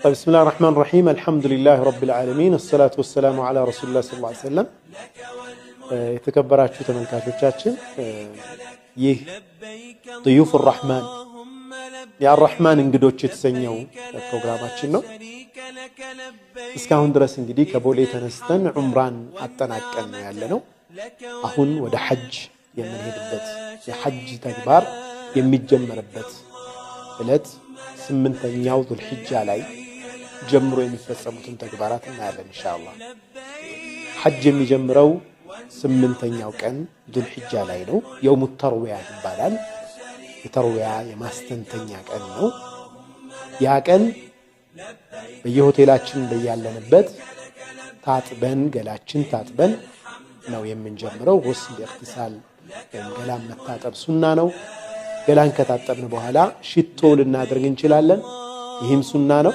بسم الله الرحمن الرحيم الحمد لله رب العالمين الصلاة والسلام على رسول الله صلى الله عليه وسلم። የተከበራችሁ ተመልካቾቻችን፣ ይህ ضيوف الرحمن የአራህማን እንግዶች የተሰኘው ፕሮግራማችን ነው። እስካሁን ድረስ እንግዲህ ከቦሌ ተነስተን ዑምራን አጠናቀን ነው ያለነው። አሁን ወደ ሐጅ የምንሄድበት፣ የሐጅ ተግባር የሚጀመርበት ዕለት 8ኛው ዙልሒጃ ላይ ጀምሮ የሚፈጸሙትን ተግባራት እናያለን ኢንሻአላህ። ሐጅ የሚጀምረው 8ኛው ቀን ዙልሒጃ ላይ ነው። የውሙ ተርዊያ ይባላል። የተርዊያ የማስተንተኛ ቀን ነው። ያ ቀን በየሆቴላችን በያለንበት ታጥበን፣ ገላችን ታጥበን ነው የምንጀምረው። ጉስል ኢግቲሳል ወይም ገላን መታጠብ ሱና ነው። ገላን ከታጠብን በኋላ ሽቶ ልናደርግ እንችላለን። ይህም ሱና ነው።